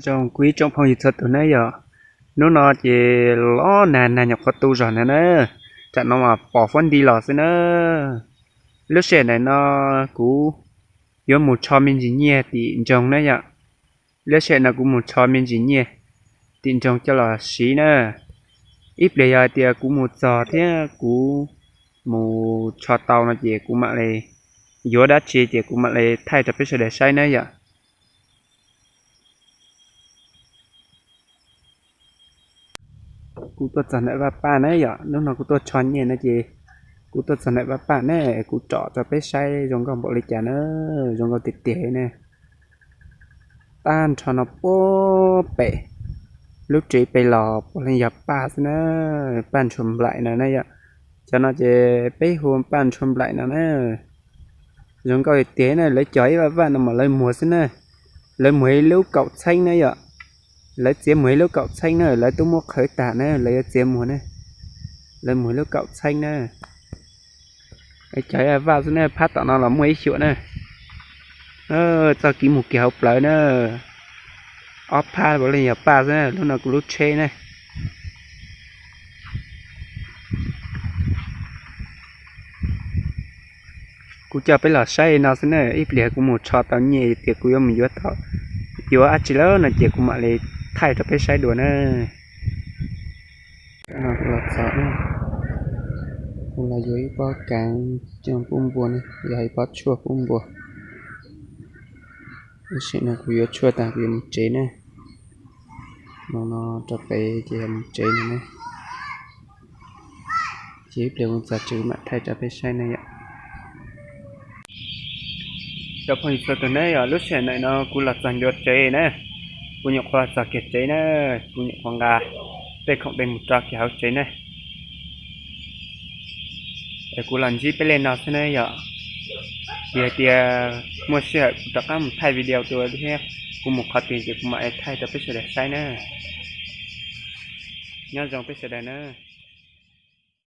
Zoo kuv ib tsoom phooj ywg txhua tus na yom, hnub no ces los nag nag nyuam qhuav tu zog ntag na, tsam no mas pos huab nti los xwb na. Lub sij hawm ntawm no kuv yuav mus tsho me ntsis nyiaj tim nroog na yom. Lub sij hawm no kuv mus tsho me ntsis nyiaj tim nroog coj los siv na. Ib pliag yog hais tias kuv mus txog thiab kuv mus tsho tau no ces kuv mam li yuav dab tsi ces kuv mam li thaij rau peb sawv daws saib na yom. Kuv tuaj txog ntawm Vaj Paj na yom, hnub no kuv tuaj tsho nyiaj no ces kuv tuaj txog ntawm Vaj Paj na, kuv tsom rau peb saib zoo nkauj npaum li cas na, zoo nkauj tiag tiag na. Paj nrho no puag pem lub tsev pem los puav leej yog paj xwb na, paj ntshua nplaim no na yom. Cov no ces peb hu paj ntshua nplaim no na. Zoo nkauj tiag tiag na, lawv cog ib vaj vaj no mas lawv muag xwb na. Lawv muag ib lub kaum txheeb na yom. Lawv txiav muag ib lub kaum txheeb na, lawv twb muab qhawv tag na, lawv yuav txiav muag na. Lawv muag ib lub kaum txheeb na. Cog ib vaj vaj xwb na, phab tom no los muaj ib xyuam na. Txoj kev mus kiag hauv plawv na. Ob phab puav leej yog paj xwb na, lub no kuv lub tsheb na. Kuv coj peb los saib no xwb na, ib pliag kuv mus tsho tau nyiaj tias kuv yuav mus yuav tau, yuav dab tsi lawm no ces kuv mam li thaij rau peb saib dua na. Kuv los txog, kuv los yuav ib pob kav coj pub npua na, yog ib pob tshuaj pub npua. Tam sim no kuv yuav tshuaj tag kuv yuav mus tsev na. Mus no rau pem ces yog mus tsev no na. Ces ib pliag kuv txog tsev mam thaij rau peb saib na yom. Cov phooj ywg txhua tus na yom, lub sij hawm ntawm no kuv los txog ntua tsev na, kuv nyuam qhuav txog kiag tsev na, kuv nyuam qhuav nqa tej khoom tej mus tso kiag hauv tsev na. Es kuv los ntsib peb li no xwb na yom. Yog hais tias muaj sij hawm kuv rov qab mus thaij video dua thiab, kuv mus qhov twg ces kuv mam li thaij rau peb sawv daws saib na. Nyob zoo peb sawv daws na.